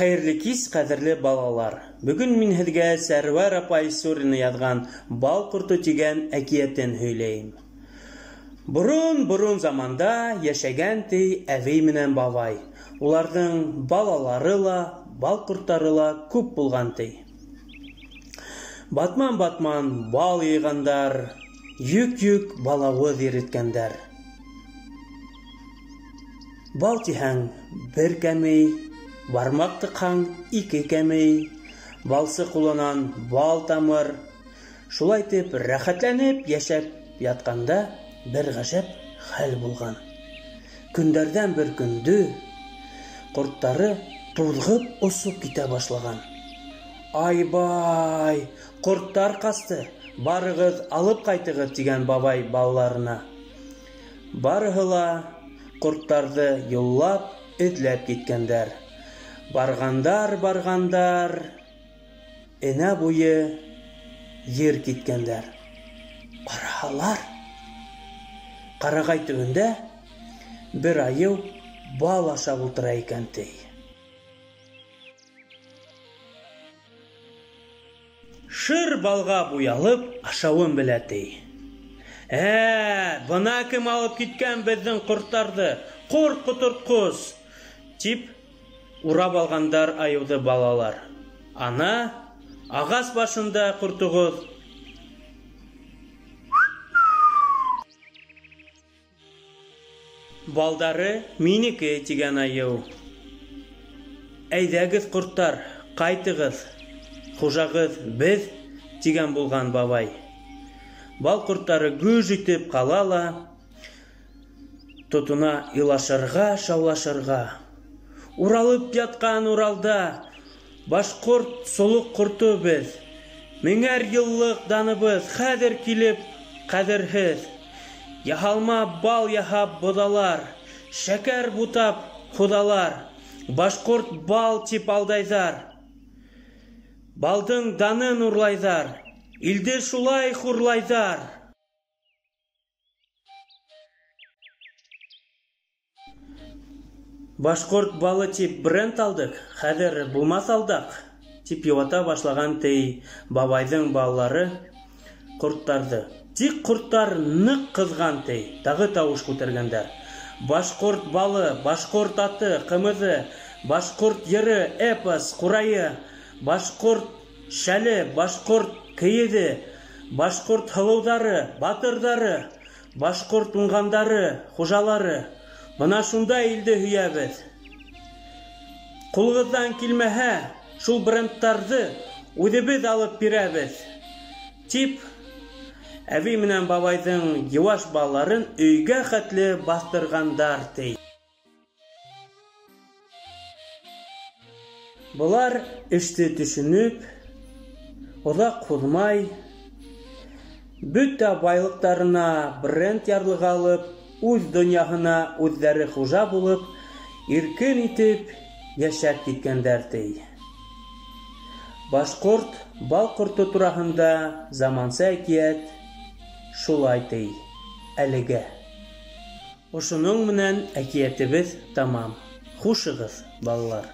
Хәйерле кис, ҡәҙерле балалар! Бөгөн мин һеҙгә Сәрүәр апай Сурина яҙған «Бал ҡорто» тигән әкиәтен һөйләйем. Борон-борон заманда йәшәгән ти әбей менән бабай. Уларҙың балалары ла, бал ҡорттары ла күп булған ти. Батман-батман бал йыйғандар, йөк-йөк балауыҙ иреткәндәр. Бал тиһәң, бер кәмей, бармаҡ тыҡһаң, ике кәмей, балсы ҡулынан бал тамыр. Шулай итеп, рәхәтләнеп йәшәп ятҡанда бер ғәжәп хәл булған. Көндәрҙән бер көндө ҡорттары туҙғып осоп китә башлаған. Ай-бай, ҡорттар ҡасты, барығыҙ алып ҡайтығыҙ, тигән бабай балаларына. Барыһы ла ҡорттарҙы юллап, эҙләп киткәндәр. Барғандар, барғандар, энә буйы ер киткәндәр. Ҡараһалар, ҡарағай төбөндә бер айыу бал ашап ултыра икән, ти. Шыр балға буялып, ашауын белә, ти. Ә, бына кем алып киткән беҙҙең ҡорттарҙы, ҡорт ҡотортҡос, тип урап алғандар айыуҙы балалар. Ана, ағас башында ҡортоғоҙ. Балдары минеке, тигән айыу. Әйҙәгеҙ, ҡорттар, ҡайтығыҙ, хужағыҙ беҙ, тигән булған бабай. Бал ҡорттары гөж итеп ҡала ла, тотона илашырға, шаулашырға. Уралып ятҡан Уралда башҡорт солоҡ ҡорто беҙ. Меңәр йыллыҡ даныбыҙ хәҙер килеп ҡәҙерһеҙ. Яһалма бал яһап боҙалар, шәкәр бутап һуҙалар, башҡорт бал тип алдайҙар. Балдың данын урлайҙар, илде шулай хурлайҙар. Башҡорт балы тип бренд алдыҡ, хәҙер булмаҫ алдаҡ, тип йыуата башлаған ти бабайҙың балалары ҡорттарҙы. Тик ҡорттар ныҡ ҡыҙған ти, тағы тауыш күтәргәндәр. Башҡорт балы, башҡорт аты, ҡымыҙы, башҡорт йыры, эпос, ҡурайы, башҡорт шәле, башҡорт кейеҙе, башҡорт һылыуҙары, батырҙары, башҡорт уңғандары, хужалары. Бына шунда илде һөйәбеҙ. Ҡулығыҙҙан килмәһә, шул брендтарҙы үҙебеҙ алып бирәбеҙ, тип әбей менән бабайҙың йыуаш балаларын өйгә хәтле баҫтырғандар, ти. Былар эште төшөнөп, оҙаҡ һуҙмай, бөтә байлыҡтарына бренд ярлығы алып, үҙ донъяһына үҙҙәре хужа булып, иркен итеп йәшәп киткәндәр, ти. Башҡорт бал ҡорто тураһында заманса әкиәт шулай ти әлегә. Ошоноң менән әкиәтебеҙ тамам. Хушығыҙ, балалар.